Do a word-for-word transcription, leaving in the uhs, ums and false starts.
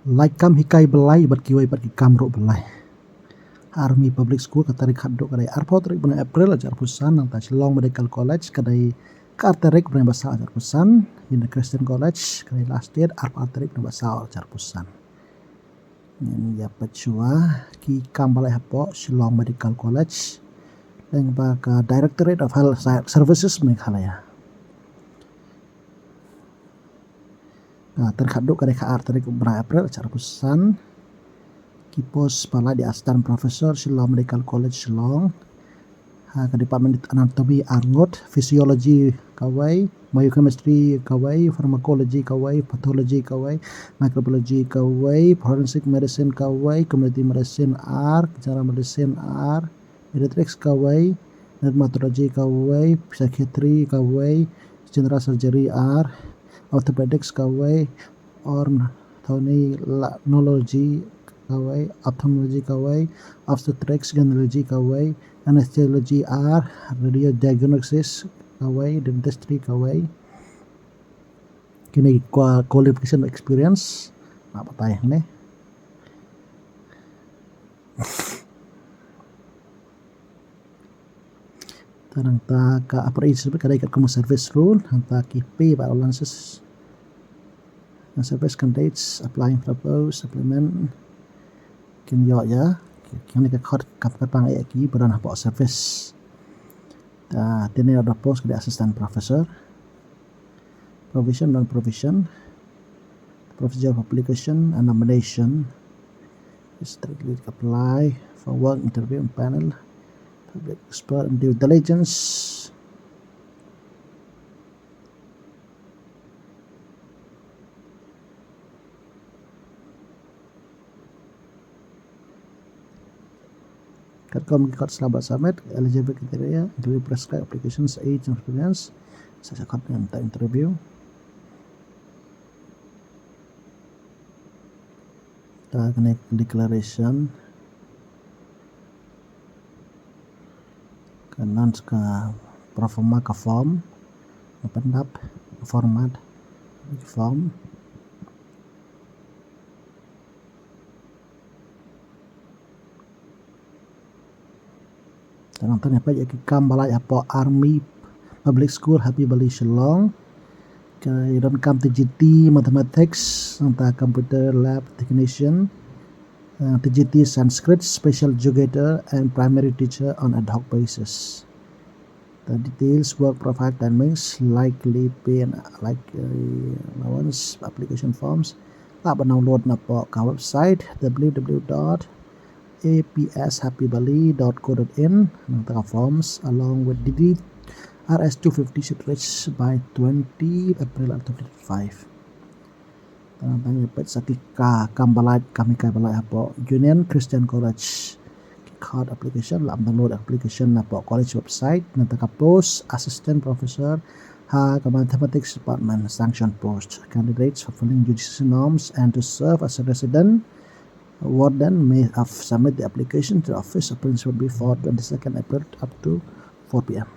Lai kam hikai ba lai bad kiwei pat ki kam ruh ba lai. Army Public School, ka tarik haduh ka dei arphew tarik bnai April hajar arphew san, nangta Shillong Medical College ka dei ka ar tarik bnai Basaw hajar arphew san, Union Christian College ka dei last date arphew ar tarik bnai Basaw hajar arphew san. Ngin ïa peit shuwa ki kam ba lai hapoh Shillong Medical College lyngba ka Directorate of Health Services Meghalaya. Ka tarik haduh ka dei ka ar tarik bnai April hajar arphew san. Ki post ba lai dei Assistant Professor, Shillong Medical College, Shillong. Ha ka Department Anatomy ar ngut, Physiology kawei, Biochemistry kawei, Pharmacology kawei, Pathology kawei, Microbiology kawei, Forensic Medicine kawei, Community Medicine ar, General Medicine ar, Pediatrics kawei, Dermatology kawei, Psychiatry kawei, General Surgery ar, Orthopedics kawei, Otorhinology kawei, Ophthalmology kawei, Obstetrics Gynecology kawei, Anesthesiology ar, Radio Diagnosis kawei, Dentistry kawei. Kine ki qualification, experience, nga batai hangne. Te nangta ka upper age limit ka dei katkum service rule, nangta ki pay bad allowances. Service candidates applying for post supplement kin ïoh ïa kine ki khot kyrpang ïa ki ba don hapoh service. Te kine ki post ka dei Assistant Professor. Provision, non-provision, procedure of application and nomination. Strictly apply for work, interview, panel, public expert and due diligence. Katkum ki khot sla bad submit, eligible criteria, interview prescribed, applications, age and experience, sa sa khot ngan ta interview. Ta kane declaration. Ka nan ka proforma ka form, open up format form. Te nangta ngin peit ïa ki kam ba lai hapoh Army Public School, Happy Valley, Shillong. Ki don kam T G T Mathematics, nangta Computer Lab Technician, uh, T G T Sanskrit, Special Educator and Primary Teacher on ad hoc basis. The details, work profile, timings, likely pay and like, uh, allowance, application forms, lah ban download na ka website w w w dot a p s happy valley dot co dot in. Nangta ka forms along with D D R S two fifty should reach by twenty April twenty twenty-five. Tang tang ïa peit sa ki kam ba lai, kam hikai ba lai hapoh Union Christian College. Ki khot application, lah ban download application napoh college website. Nangta ka post Assistant Professor ha ka Mathematics Department, sanction post. Candidates fulfilling U G C norms and to serve as a resident warden may have submit the application to the office of principal before twenty-second April up to four p.m.